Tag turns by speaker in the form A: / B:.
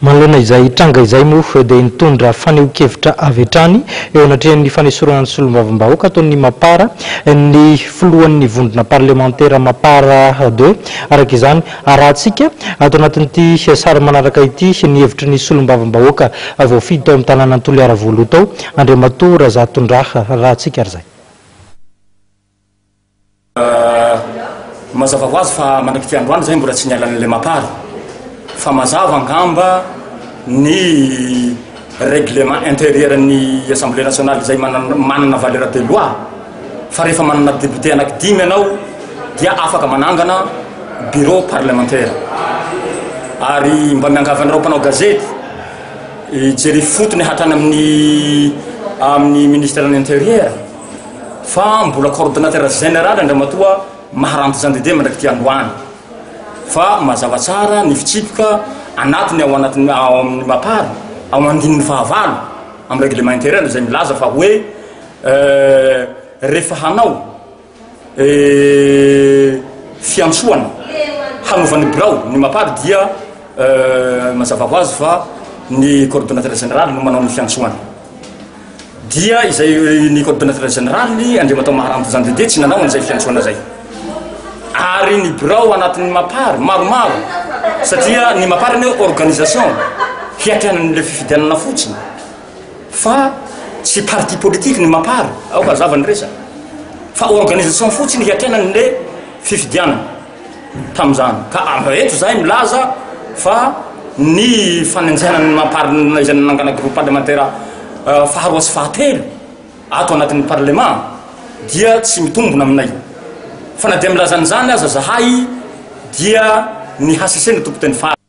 A: Manoloana izay tranga izay moa dia nitondra fanehoan-kevitra avy hatrany eo anatrehan'ny fanesorana ny solombavambahoaka ataon'ny Mapar ny filohan'ny vondrona parlemantera Mapar deux. Araka izany, arahantsika ato anatin'ity sary manaraka ity ny hevitry ny solombavambahoaka voafidy tao amin'ny tanànan'i Toliara voaloha tao, Andriamatoa Razatondraha. Arahantsika ary izay.
B: Mazava ho azy fa mandrak'ity androany izay mbola tsy niala an'ilay Mapar fa mazava angamba ny règlement intérieur ny Assemblée nationale izay manana valeur de loi fa rehefa manana député anaky dimy ianao dia afaka manangana bureau parlementaire. Ary mba miangavy anareo mpanao gazety hijery ifotony hatrany amin'ny amin'ny ministère ny intérieur fa mbola coordonnateur général Andriamatoa Maharanty Jean de Dieu mandrak'ity androany fa mazava tsara ny fitsipika anatiny ao anatin'ny ao amin'ny Mapar ao andininy fahavalo amin'ny règlement intérieur izay milaza fa hoe rehefa hanao fiantsoana hanova ny birao ny Mapar dia mazava ho azy fa ny coordonnateur général no manao ny fiantsoana. Dia izay ny coordonnateur général Andriamatoa Maharanto Jean de Dieu tsy nanao an'izay fiantsoana izay. Ary ny birao anatin'ny Mapar maromaro satria ny Mapar anie organisation hiatrehana an'ilay fifidianana fotsiny fa tsy parti politique ny Mapar, aoka hazava ny resaka fa organisation fotsiny hiatrehana an'ilay fifidianana. tamin'izany. Ka eto izahay milaza fa ny fanenjehana ny mamparina izay nanangana groupe parlementaire faharoa sy fahatelo ato anatin'ny parlement dia tsy mitombona aminay. Fa na dia milaza an'izany aza zahay dia ny HCC no tompon-teny farany.